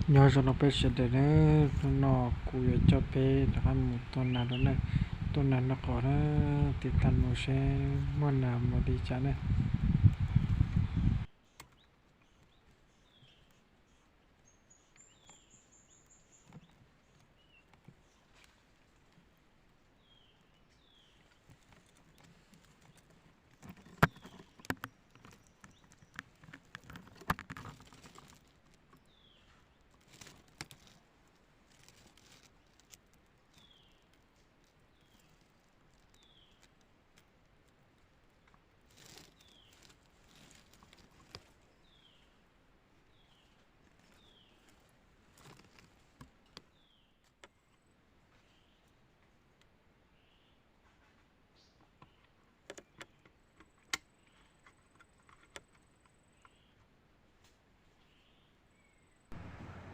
Nyob zoo no peb sawv daws na, hnub no kuv yuav coj peb rov qab mus tua nas rau na, tua nas noj qos na, tiv tag mus seb muaj nas mus li cas na.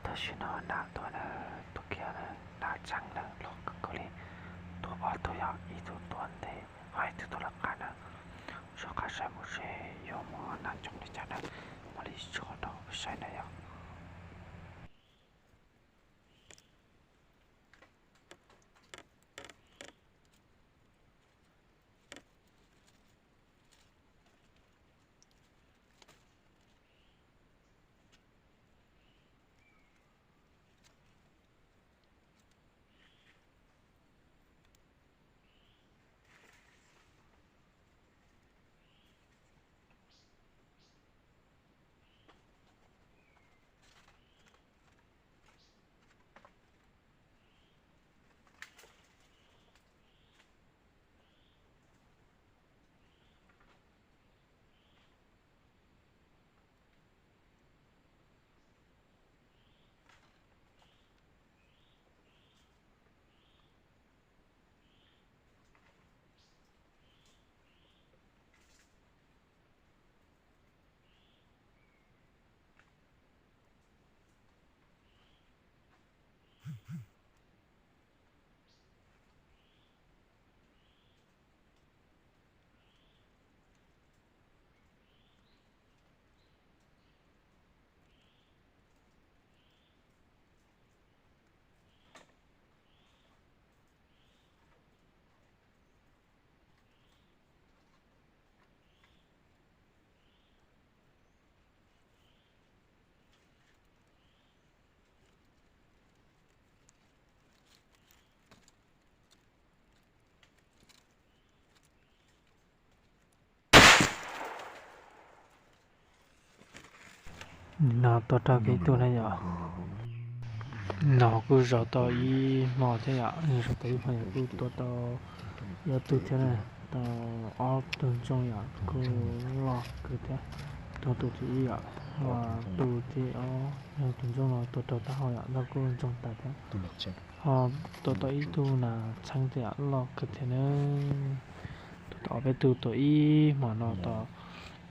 Tam sim no nas tuaj na, tus kiag na, nas txheeb na, loj kawg nkaus li. Tuaj ob tug yog ib tug tuaj ntev, ho ib tug tuaj lawv qab na. Soj qab saib mus seb yuav muaj nas coob li cas na, mam li tso rau saib na yom. No tua raug kiag ib tug na yom. No kuj zaum tau ib hmo thiab yom, zaum tau ib hmo yom, kuj tua tau ib ob tug thiab na, tau ob tug ntsooj yom, kuj loj kawg thiab. Tua tus thib ib yom, tua tus thib ob, yog tus ntsooj no tua raug taub hau yom, ntog kuj ntsoog tas thiab. Ho tua tau ib tug nas txheeb thiab yom, loj kawg thiab na. Tua tau ob peb tug, tua ib hmo no tau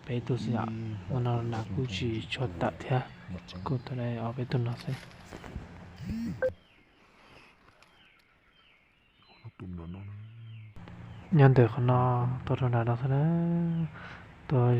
peb tug xwb yom, hmo no nas kuj tsis tshua tawm thiab, kuj tua tau ob peb tug no xwb. Nyob ntawm qhov no tua raug nas no xwb na, tua